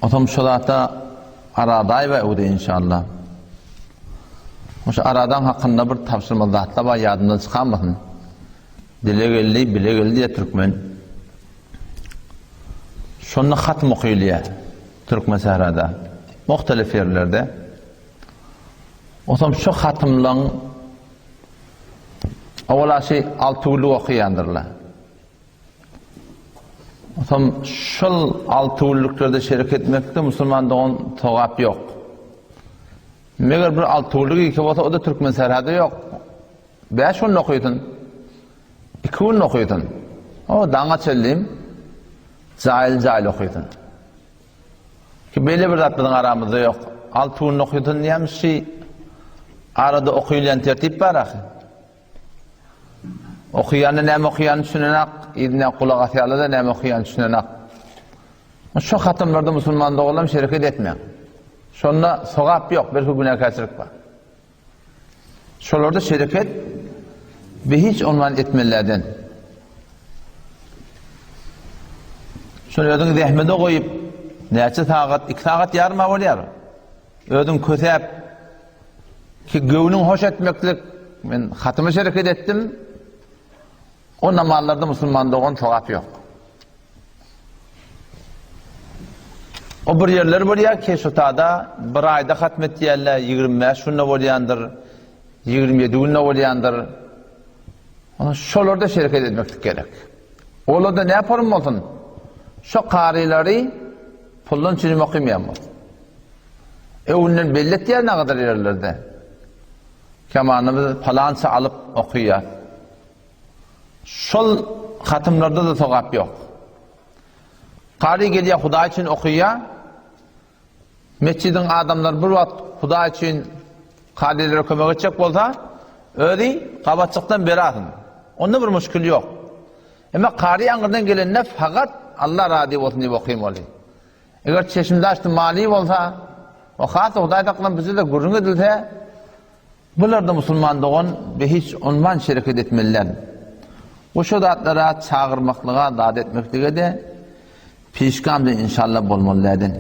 Otam şo zata aradaýba öwde inşallah. Şu aradaň hakynda bir tabşyrmaly zatlar bar ýadymdan çykarmasyn. Dile geldi, bile geldi diýýär türkmen. Şonda hatm okylýar Türkmen sährada, muhtelif ýerlerde. Otam şu hatymlaň owala şi alty günlük okaýandyrlar. Otam şol alty günlüklerde şerek etmekde musulman dogan sogap ýok. Meger bir alty günlük iki bolsa o da Türkmen sährada ýok. Bäş gün okysyn. Iki gün okysyn. O daňa çenli jaýly-jaýly okysyn. Ki beýle bir zat biziň aramyzda ýok. Alty gün okysyn diýýän şi arada okylýan tertip bar ahy. Okaýanda näme okaýanyny düşünenak, yzyna gulak asýarlar-da näme okaýanyny düşünenak. Şu hatymlarda musulman doganlarym şereket etmäň. Şonda sogap ýok, belki günäkärçilik bar. Şolarda şereket we hiç ondan etmelilerden. Şony özüň zähmete goýup, näçe sagat, iki sagat ýarym-a bolýar. Özüň kösäp, ki göwnüň hoş etmeklik, men hatymy şereket etdim, o namazlarda musulman dogan sogap ýok. O bir ýerler bolýar ki, şu tada bir aýda hatm etýärler, 25 günde bolýandyr, 27 günde bolýandyr. Şolarda şereket etmeklik gerek. Olarda ne form bolsun? Şo karylary puldan çirim okamaýan bolsun. Öwünden belli etýär nagadyr ýerlerde. Kemany biz palança alyp okaýar. Şol hatymlarda-da sogap ýok. Kary gelýär Hudaý üçin okaýar. Metjidiň adamlary bir wagt Hudaý üçin karylere kömek etjek bolsa, özi gabatjykdan berasyn. Onda bir muşkil ýok. Emma kary aňyrdan gelende fakat Allah razy bolsun diýip okamaly. Eger çeşimdaşdy mali bolsa, o has Hudaý saklan bize-de gürrüň edilse, Bularda musulman dogan we hiç onman şereket etmeliler. We şo zatlara çagyrmaklyga zat etmeklige-de pişgamda inşallah bolmaly däden.